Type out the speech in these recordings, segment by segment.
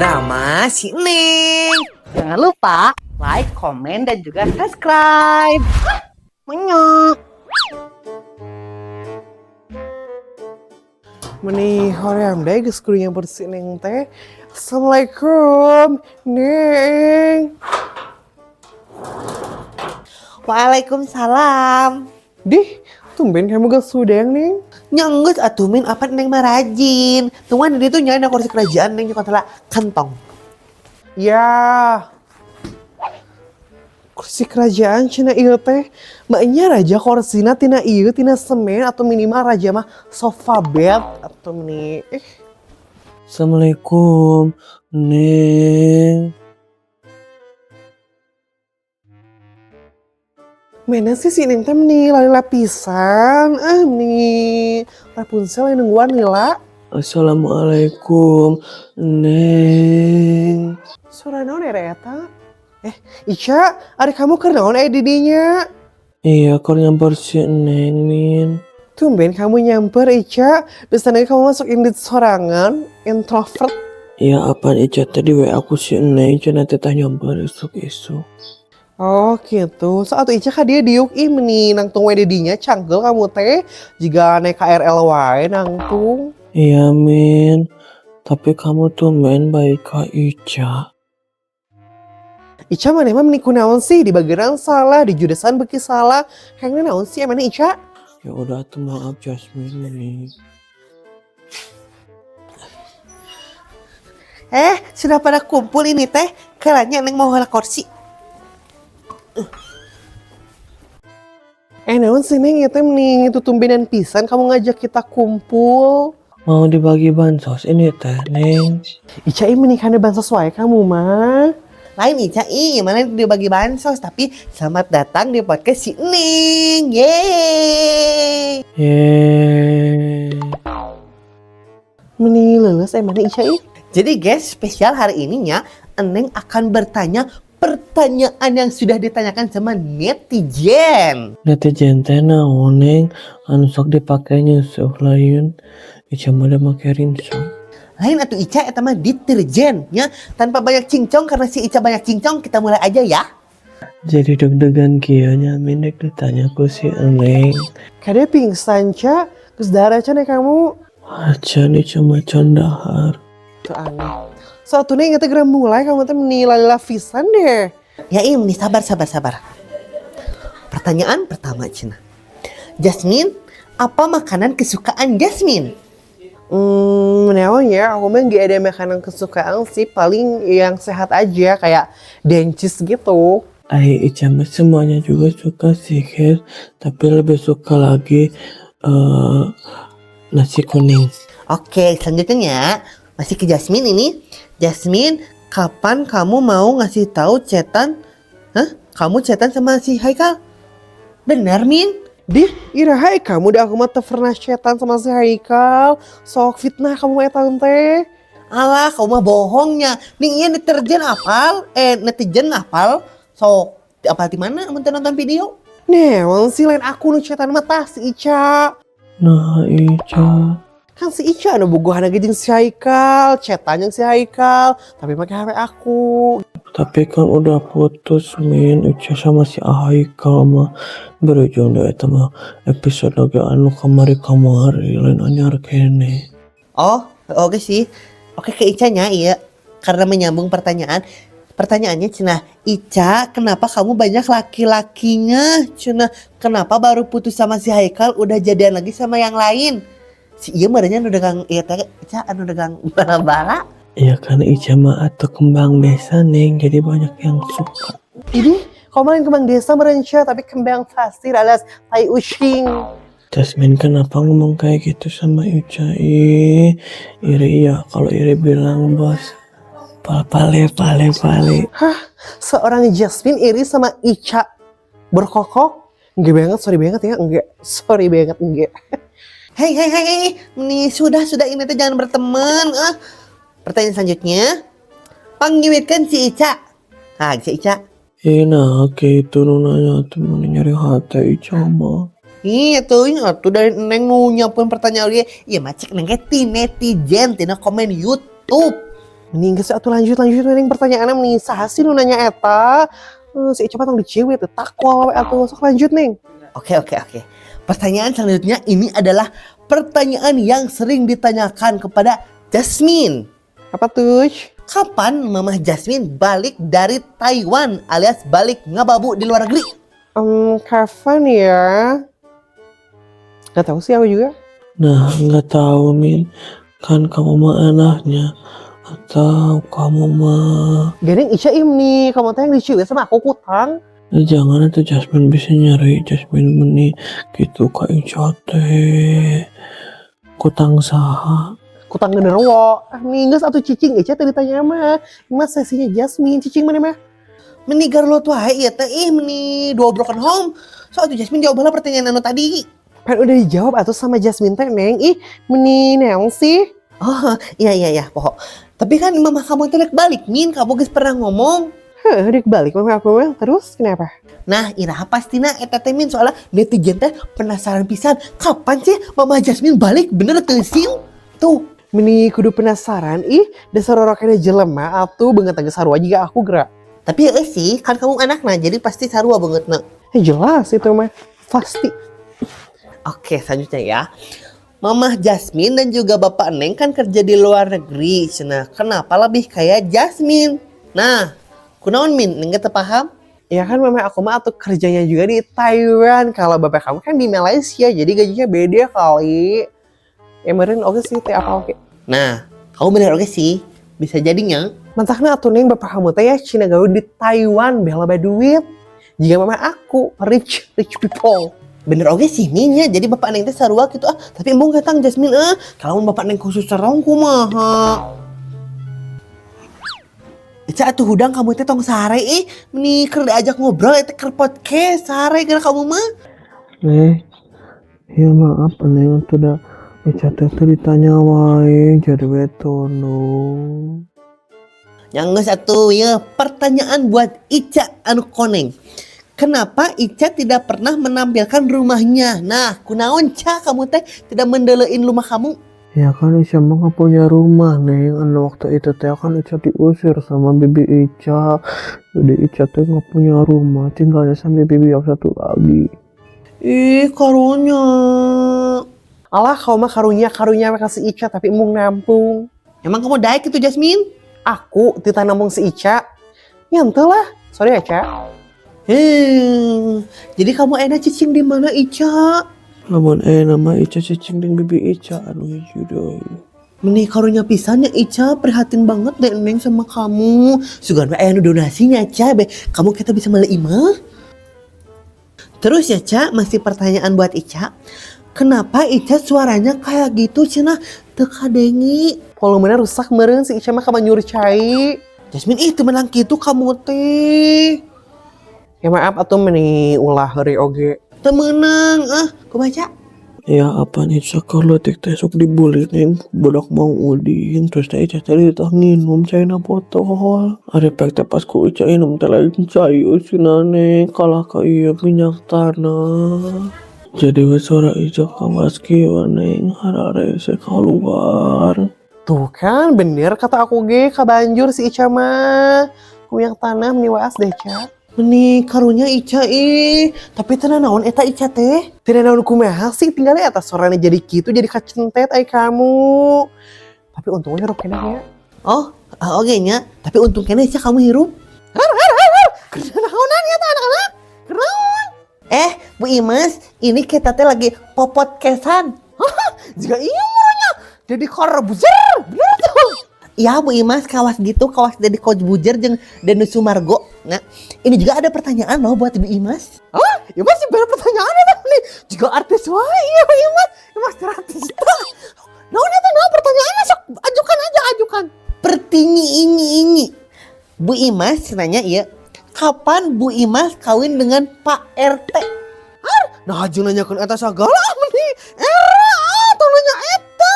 Drama si Neng. Jangan lupa like, komen, dan juga subscribe. Menyok. Meni hoream deh geus kudu nyamper si Neng teh. Assalamualaikum, Neng. Waalaikumsalam. Dih, tumben kamu geus sudeng, Neng. Nya enggeus atuh Min, apa Neng mah rajin. Tungguan di ditu nya ada kursi kerajaan Neng nyokot heula kantong. Ya. Kursi kerajaan cenah ieu teh. Maknya raja korsina tina ieu tina semen atau minimal raja mah sofa bed atau meni Assalamualaikum, Neng. Mana sih si Neng teh meni lalila pisan. Ah meni Rapunzel yang nungguan lila. Assalamualaikum, Neng. Suara naon era eta? Ica, ari kamu keur naon aya di dinya? Iya, keur nyamper si Neng, Min. Tumben kamu nyamper, Ica. Biasanya kamu masuk indit sorangan, introvert. Iya, apaan Ica tadi WA aku si Neng, Ica nanti tah nyamper isuk-isuk. Oh gitu. So atuh Ica ka dia diuk ih meni nangtung we di dinya canggeul kamu teh. Jiga naik KRL wae nangtung. Iya, Min. Tapi kamu tumben baik ka Ica. Ica maneh mah meni kunaon sih di bageran salah, di judesan beuki salah. Hayangna naon sih emangnya Ica? Ya udah tuh maaf Jasmine nih. Sudah pada kumpul ini teh. Kalanya Neng mau heula kursi. Naon sih Neng ieu teh meni tutumbenan pisan kamu ngajak kita kumpul. Mau dibagi bansos ini teh, Neng. Ica ih meni kana bansos wae kamu mah. Lain Ica ih, mana dibagi bansos, tapi selamat datang di podcast si Neng. Yeay. Yeay. Meni leuleus mana Ica ih. Jadi guys, spesial hari ininya Neng akan bertanya pertanyaan yang sudah ditanyakan sama netizen. Netizen teh naon, Neng? Anu sok dipake nyusuh lain. Ica mah da make rinso. Lain atuh Ica eta mah deterjen nya. Tanpa banyak cincong karena si Ica banyak cincong, kita mulai aja ya. Jadi deg-degan kieu nya Min dek ditanya ku si Neng. Kade pingsan Ca, geus dahar acan ya kamu. Acan Ica mah can dahar. Tuh aneh. So atuh Neng eta geura mulai kamu teh meni lalila pisan deh. Ya ini sabar sabar sabar. Pertanyaan pertama cenah. Jasmine, apa makanan kesukaan Jasmine? Naon ya, aku mah nggak ada makanan kesukaan sih, paling yang sehat aja kayak dencis gitu. Ai Ica mah semuanya juga suka sih, guys. Tapi lebih suka lagi nasi kuning. Oke, selanjutnya masih ke Jasmine ini. Jasmine, kapan kamu mau ngasih tahu cetan? Hah? Kamu cetan sama si Haikal? Benar, Min? Dih, iraha kamu dah aku mah teu pernah cetan sama si Haikal. Sok fitnah kamu mah eta teh. Alah, kamu mah bohongnya. Nih iya netizen apal, netizen apal. Sok apal di mana mun teu nonton video? Naon sih lain aku nu cetan mah tah si Ica. Nah, Ica. Kan si Ica anu bogohan lagi jeung si Haikal, cetan jeung si Haikal, tapi make HP aku. Tapi kan udah putus, Min. Ica sama si Haikal mah berujung deh eta mah episode lagi anu kamari-kamari lain anyar kene. Oh, oke sih. Oke ke Ica nya, iya. Karena menyambung pertanyaan. Pertanyaannya cenah, Ica, kenapa kamu banyak laki-lakinya? Cenah, kenapa baru putus sama si Haikal udah jadian lagi sama yang lain? Si iya merenya anu dagang iya teh Ica anu dagang bala-bala. Iya kan Ica mah atau kembang desa Neng, jadi banyak yang suka. Ini kamu main kembang desa merenca tapi kembang pasir alias tai ucing. Jasmine kenapa ngomong kayak gitu sama Ica? Ih, iri ya kalau iri bilang bos. Pale pale pale. Hah, seorang Jasmine iri sama Ica berkokok? Enggak banget, sorry banget ya, enggak. Sorry banget, enggak. Hei, hei, hei, hei. Nih, sudah, ini teh jangan berteman. Ah. Pertanyaan selanjutnya, panggiwitkan si Ica. Nah, si Ica. Nah, gitu nu nanya tuh mau nyari hati Ica mah. Iya tuh, iya tuh dari Neng nu nyiapin pertanyaan dia. Iya macik Neng ge ti netizen tina komen YouTube. Mending geus atuh, lanjut lanjut mending pertanyaannya. Mending saha sih nu nanya eta? Eh, si Ica tong diciwit teh takwa we atuh. Sok lanjut, Neng. Oke. Pertanyaan selanjutnya ini adalah pertanyaan yang sering ditanyakan kepada Jasmine. Apa tuh? Kapan Mamah Jasmine balik dari Taiwan alias balik ngababu di luar negeri? Kapan ya? Gak tahu sih aku juga. Nah, nggak tahu, Min. Kan kamu mah anaknya. Atau kamu mah. Gandeng Ica ini, kamu teh yang diciwit sama aku kutang. Eh, jangan itu Jasmine bisa nyari Jasmine meni gitu ka Ica teh. Kutang saha? Kutang genderuwo. Ah, nih geus atuh cicing, Ica teh ditanya mah. Mas sesinya Jasmine, cicing mana mah? Meni garlo tuh wae ieu teh, ih, meni dua broken home. So atuh Jasmine jawab heula pertanyaan anu tadi. Pan udah dijawab atuh sama Jasmine teh, Neng. Ih, meni neong sih. Oh, iya, pokok. Tapi kan mama kamu teh rek balik, Min, kamu geus pernah ngomong. Heh, udah balik mama aku mah. Terus kenapa? Nah, iraha pastina eta teh, Min, soalnya netizen teh penasaran pisan kapan sih Mama Jasmine balik, bener teu sih? Tuh, meni kudu penasaran ih, dasar rorokene jelema atuh beungeut geus sarua juga aku gerak. Tapi ya sih, kan kamu anakna jadi pasti sarua beungeutna. Eh, jelas itu mah. Pasti. Oke, selanjutnya ya. Mama Jasmine dan juga Bapak Neng kan kerja di luar negeri. Nah, kenapa lebih kaya Jasmine? Nah, kunaon, Min? Neng teu paham? Ya kan mama aku mah atuh kerjanya juga di Taiwan. Kalau bapak kamu kan di Malaysia, jadi gajinya beda kali. Ya meren oke sih, teh apa oke. Nah, kamu bener oke sih. Bisa jadinya. Matakna atuh Neng, bapak kamu teh ya cina gawe di Taiwan beh loba duit. Jika mama aku rich rich people. Bener oke sih, Min, ya. Jadi Bapak Neng teh sarua gitu ah. Tapi embung ketang Jasmine ah. Kalau Bapak Neng khusus serong kumaha? Ica atuh hudang kamu teh tong sare ih. Meni keur diajak ngobrol eta keur podcast sare geura kamu mah. Eh, ya maaf Neng, udah Ica teh teu ditanya wae jadi we tunduk. Yang geus atuh ya, pertanyaan buat Ica anu koneng. Kenapa Ica tidak pernah menampilkan rumahnya? Nah, kunaon Ca kamu teh tidak mendelein rumah kamu? Ya kan Ica mah gak punya rumah, Neng. Anu waktu itu teh kan Ica diusir sama bibi Ica. Jadi Ica teh gak punya rumah, tinggalnya sama bibi yang satu lagi. Ih, karunya. Alah, kau mah karunya karunya kasih Ica tapi embung nampung. Emang kamu daek itu Jasmine? Aku tita nampung si Ica. Nyantel lah. Sorry ya, Ca. Jadi kamu enak cicing di mana, Ica? Lamun nama Ica cicing dengan bibi Ica anu hiji deui. Meni karunya pisan ya Ica, prihatin banget deh Neng sama kamu. Sugan we aya nu donasinya Ca, be. Kamu kita bisa meuli imah. Terus ya Ca, masih pertanyaan buat Ica. Kenapa Ica suaranya kayak gitu cenah teu kadengi? Volumenya rusak meureun si Ica mah kabanjur cai. Jasmine ih teu meunang kitu kamu teh. Ya maaf atuh, meni ulah heureuy oge. Teu meunang ah, kumaha Ca? Ya apa nih Ica keur leutik teh sok dibully, Neng, budak Mang Udin. Terus teh Ica teh ditah nginum caina botol. Ari pek teh pas ku Ica inum teh lain cai eusina, Neng, kalah ka ieu minyak tanah. Jadi we suara Ica kawas kieu, Neng, hararese keluar. Tuh kan bener kata aku ge, kabanjur si Ica mah. Ku minyak tanah meni waas deh, Ca. Meni karunya Ica ih, tapi teu naon eta Ica teh? Tidak naon kumaha sih, tinggalnya atas suaranya jadi gitu jadi kacentet ay kamu. Tapi untungnya hirup keneh ya. Oh, ah, oke nya. Tapi untung keneh Ica kamu hirup. Har har har har. Kenaonan ya anak-anak? Kenaon? Eh, Bu Imas, ini kita teh lagi popodcastan. Juga iya murahnya. Jadi Corbuzier, bener tuh. Ya Bu Imas, kawas gitu, kawas Deddy Corbuzier jeung Denny Sumargo. Nah, ini juga ada pertanyaan loh buat Ibu Imas. Ah, Imas sih banyak pertanyaan itu nih. Juga artis wae iya Bu Imas. Imas artis. Nah, itu nah pertanyaannya sok ajukan aja, ajukan. Pertinyi ini. Bu Imas nanya ya, kapan Bu Imas kawin dengan Pak RT? Nah, aja nanyakeun eta sagala meni. Era atau nanya eta.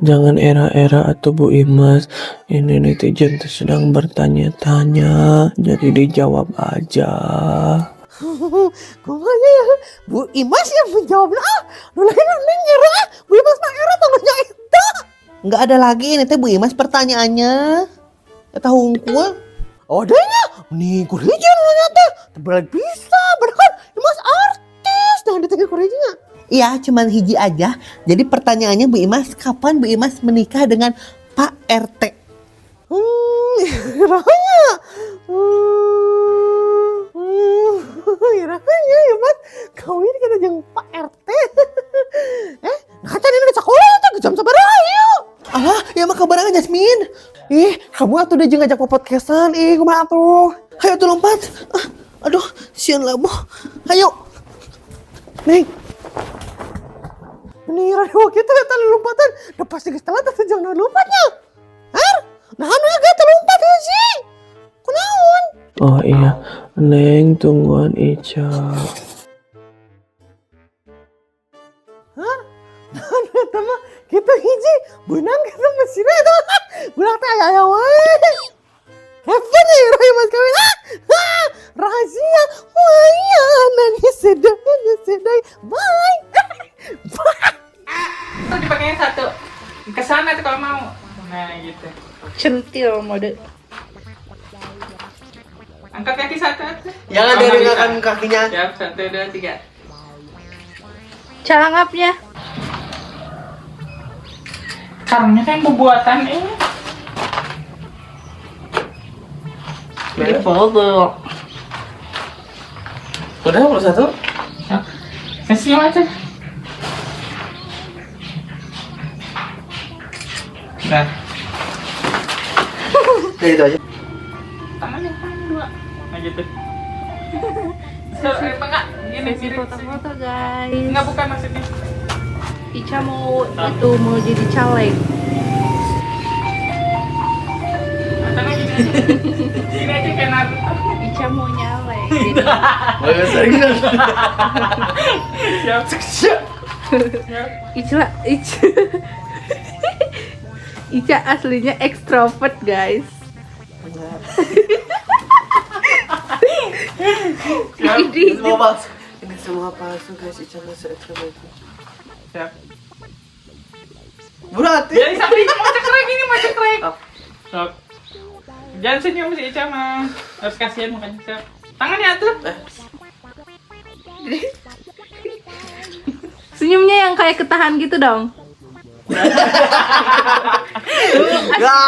Jangan era-era atau Bu Imas. Ini netizen tuh sedang bertanya-tanya, jadi dijawab aja. Kumaha ya? Bu Imas yang menjawab ah, nu lain neng era ah. Bu Imas mah era tong nanya eta. Nggak ada lagi ini teh Bu Imas pertanyaannya. Eta hungkul. Oh, adanya. Nih kurija nanya teh. Terbalik bisa, berkan Imas artis. Nah, ditanya kurijinya. Iya, cuman hiji aja. Jadi pertanyaannya Bu Imas, kapan Bu Imas menikah dengan Pak RT? Irahanya. Irahanya ya, Mas. Kawin kita jeung Pak RT. Nah tadi udah sekolah tuh jam sabaraha ieu? Alah, ya mah kabarangan Jasmine. Ih, kamu atuh udah jeung ngajak podcastan. Ih, kumaha atuh? Hayo tuh lompat. Ah, aduh, sieun labuh. Hayo. Neng. Ini radio kita eta lompatan. Udah pasti geus telat atuh jangan lompatnya. Har? Nah, anu ya ge lompat sih. Kunaon? Oh iya, Neng tungguan Ica. Hah? Nah, eta mah kitu hiji beunang kitu mesinna eta mah. Beunang teh aya-aya wae. Hebat ya Roy Mas kawin. Ah, ah, rahasia. Wah, iya, nangis sedih, nangis sedih. Bye. Bye. Tuh dipakainya satu. Ke sana tuh kalau mau. Nah, gitu. Centil mode. Angkat kaki satu atuh. Jangan Oh, dari nggak bisa. ngangkat kakinya. Siap, 1, 2, 3. Calangapnya. Karungnya kan pembuatan ini. Di foto. Udah kalau satu? Ya. Senyum aja. Nah, Ya itu aja. tangannya tangan dua. Nah gitu. So, enggak, gini Sesi mirip. foto-foto guys. Enggak, bukan maksudnya. Ica mau itu mau jadi caleg. Atau gini aja. Gini aja kayak Naruto. Ica mau nyalek. Jadi Siap. Siap. Siap. Ica Ica Ica aslinya ekstrovert guys. Siap. Ini Semua palsu. Ini semua palsu guys. Ica nggak se-ekstrovert itu. Siap. Berarti. Jadi sampai ini mau cekrek, ini mau cekrek. Sok. Jangan senyum si Ica mah. Harus kasihan mukanya. Siap. Tangannya atuh. Senyumnya yang kayak ketahan gitu dong. Ya,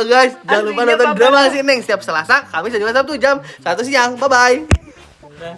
guys, jangan lupa Aslinya nonton Papa. drama si Neng setiap Selasa, Kamis, dan Jumat, Sabtu jam 1 siang. Bye bye. Udah.